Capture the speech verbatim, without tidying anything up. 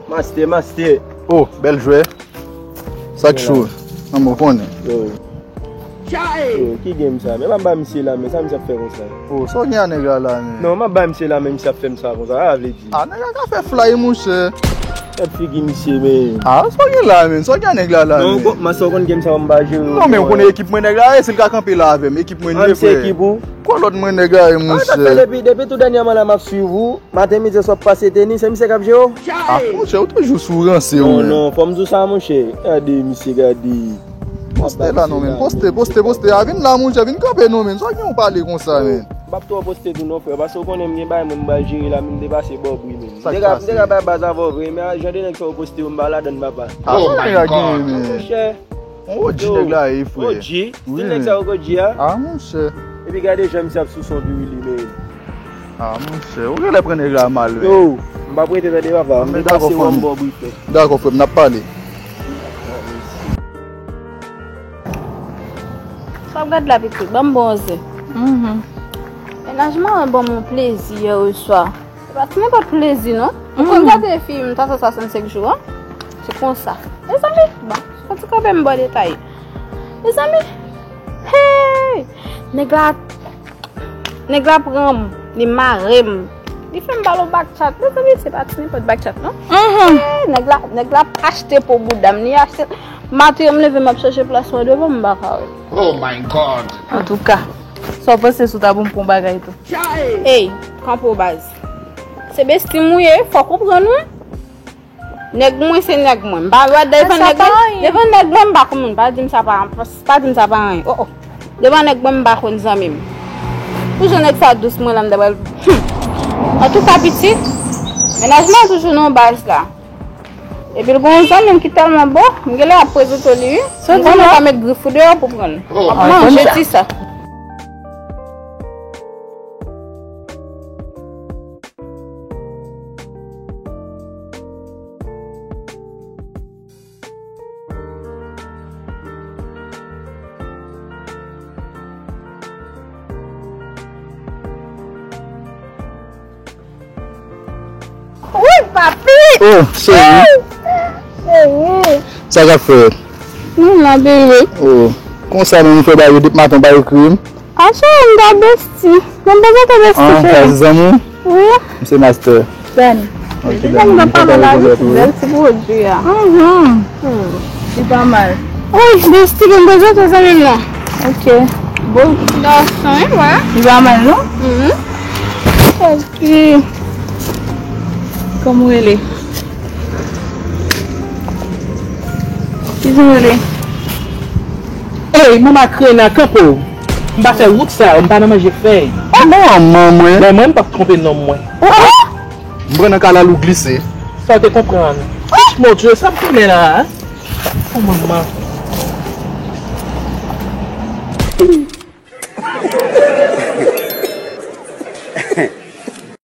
Master, master. Oh, bèl jwè. Sa k cho? An bon konnen. Yo. Yo, ki game sa? Men pa ba misye la, men sa misye ap fè konsa? Oh, sa w gen a nèg la la, men? Non, m ap ba misye la, men misye ap fè m sa konsa. Sa vle di? Ah, nèg la ka fè fly, monchè. Gad figi misye, men. Ah, sa w gen la, men? Sa w gen a nèg la la, men? Non, master, w konn game sa, m pa jere. Non, men w konnen ekip mwen nèg la ye, si l ka kanpe la avè m, ekip mwen li ye, frè. An, se ekip ou? Kwa lòt mwen nèg la ye, monchè? Ah, sa fè depi, depi tou dènyèman la, m ap swiv ou. Maten, midi, swa w ap pase tenis, se misye k ap jere w? Ah, monchè, ou toujou sou ranse, wi. Non, non, fò m di w sa, monchè. Gade, misye, gade. Poste la, non, men. Poste, poste, poste. A, vin la, monchè, vin kanpe, non, men. Sa w gen w pale konsa, men? M p ap twò poste tou, non, frè, paske w konnen m gen bagay mwen m pral jere la, men m te pase bò bri, men. M te ka, m te ka bay baz avè w vre, men jan de nèg sa yo poste yo, m pa ladann, papa. Ah, sa nèg la genyen, men? Monchè. On O G nèg la ye, frè. O G? Wi, men. Stil nèg sa yo O G a? Ah, monchè. Epi gade jan misye ap sou son diri li, men. Ah, monchè, ou genlè pran nèg la mal, wi. Yo, m p ap rete tande papa. M depase wè m bò bri, frè. Dakò, frè m, n ap pale. Sa w ap gad la, pitit? Ban m bon zen. Mhm. Mennaj mwen ban m yon plezi yè oswa. Se pa ti nenpòt plezi, non. Ou konn gade fim twa san swasannsenk jou an? Se konsa. Mezanmi, bon, fò ti kanpe m ba w detay. Mezanmi, hey! Nèg la, nèg la pran m, li mare m. Li fè m ba l yon back chat. Mezanmi, se pa ti nenpòt back chat, non. Mhm. Hey, nèg la, nèg la achte po bouda m, li achte. Maten, m leve, m ap chèche plas mwen devan, m pa ka wè. Oh my God! Antouka, sa w panse si w ta ban m pou yon bagay tou? Ey, kanpe w baz. Se besti m ou ye, fòk ou konprann wi. Nèg mwen se nèg mwen. M pa dwe devan nèg mwen. Devan nèg mwen, m pa konn moun. Pa di m sa pa, pa di m sa pa anyen. Oh, oh. Devan nèg mwen, m pa konn zanmi m. Pou jan nèg sa dous mwen la, m ta pral. Hmm. Antouka, pitit, mennaj mwen toujou nan baz la. Epi l gen yon zanmi m ki tèlman bon, m genlè ap prezante w li, wi. M konnen w ka met grif ou deyò pou pran l. Oh, ap manje ti sa. Wi, papi! Oh, cheri. Cheri. Sa k ap fèt? Nou la, bebe. Oh, konsa menm ou fè bagay yo depi maten ou pa ekri m? A, cheri, m ta besti. Mwen bezwen te besti, cheri. Ah, sa se zanmi w? Wi. M se master. Dani. Ok, Dani, m ap pale la, wi, ti bèl ti pwodui a. Mhm. Hmm, li pa mal. Wi, besti, mwen bezwen te zanmi m nan. Ok. Bon ti gason, wi, wè. Li pa mal, non? Mhm. Ok. Kòman w rele? Kijan w rele? Ey, manman krena, kanpe w. M pa fè wout sa yo, m pa nan manje fèy. Oh, manman mwen. Men mwen, m p ap twonpe nonm mwen. Oh, oh. M pran nan kalalou glise. Sa w te konprann? Oh, mon Dieu, sa m konnen la, hein? Oh, manman.